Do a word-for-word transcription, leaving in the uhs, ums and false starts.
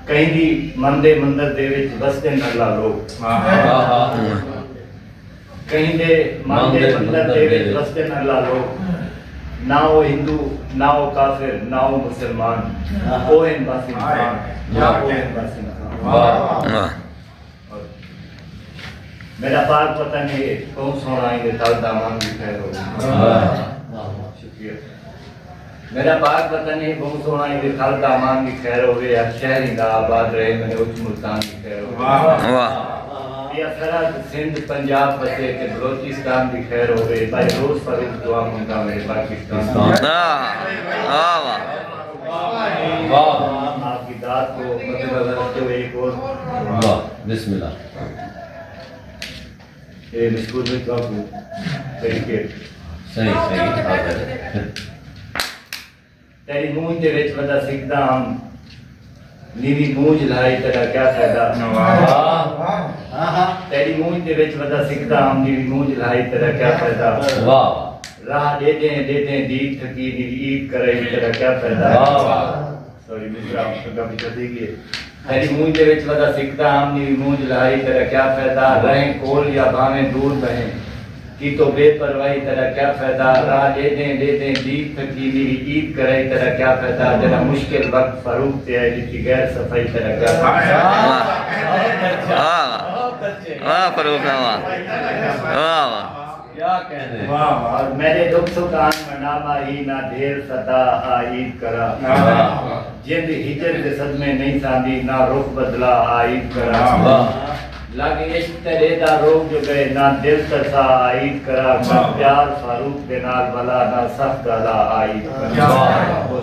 کہیں دی من دے مندر دے وچ وسدن اللہ لوگ۔ کہیں دے من دے مندر دے وچ وسدن اللہ لوگ۔ نہ او ہندو، نہ او کافر، نہ او مسلمان۔ او ہن بس انسان۔ او ہن بس انسان۔ میرا پاک وطن ہے، بہوں سوہݨا، ایندے تھل دامان دی خیر ہووے۔ شکریہ۔ میرا پاک وطن ہے، بہوں سوہݨا، ایندے تھل دامان دی خیر ہووے، ہر شہر ایندا آباد رہے، میݙے اچ ملتان دی خیر ہووے۔ یا سرحد سندھ پنجاب وسے تے بلوچستان دی خیر ہووے، بھائی روز فاروق دعا منگدا میݙے پاکستان دی۔ آپ کی داد کو مد نظر رکھتے ہوئے ایک اور۔ بسم اللہ۔ اے مشکور وچ تہاکوں کریکٹ۔ صحیح، صحیح، حاضر۔ تیݙی مونجھ دے وچ ودا سکدا ہم، نیوی مونجھ لہائی تیݙا کیا فائدہ؟ تیݙی مونجھ دے وچ ودا سکدا ہم، نیوی مونجھ لہائی تیݙا کیا فائدہ؟ راہ ݙیدھیں ݙیدھیں دید تھکی، نیوی عید کرائی تیݙا کیا فائدہ؟ سوری، مصرع اڳاں پچھاں تھی ڳئے۔ تیݙی مونجھ دے وچ ودا سکدا ہم، نیوی مونجھ لہائی تیݙا کیا فائدہ؟ رہیں کول یا بھانویں دور بہیں، کیتوں بے پرواہی تیݙا کیا فائدہ؟ راہ ݙیدھیں ݙیدھیں دید تھکی، نیوی عید کرائی تیݙا کیا فائدہ؟ جݙاں مشکل وقت فاروق تے آئے، ݙتی غیر صفائی تیݙا کیا فائدہ؟ واہ، واہ، واہ فاروق صاحب، واہ۔ واہ، واہ۔ کیا کہنے۔ واہ، واہ۔ اور میݙے ݙکھ سکھ آن ونڈا ماہی، نہ ڈھیر ستا آ عید کرا۔ واہ۔ جند ہجر دے صدمے نہیں ساندی، نہ رخ بدلا آ عید کرا۔ واہ۔ لڳ عشق تیݙے دا روگ جو ڳئے، نہ دل ترسا آ عید کرا۔ کر پیار فاروق دے نال ولا، نہ سخت ڳالھا آ عید کرا۔ واہ۔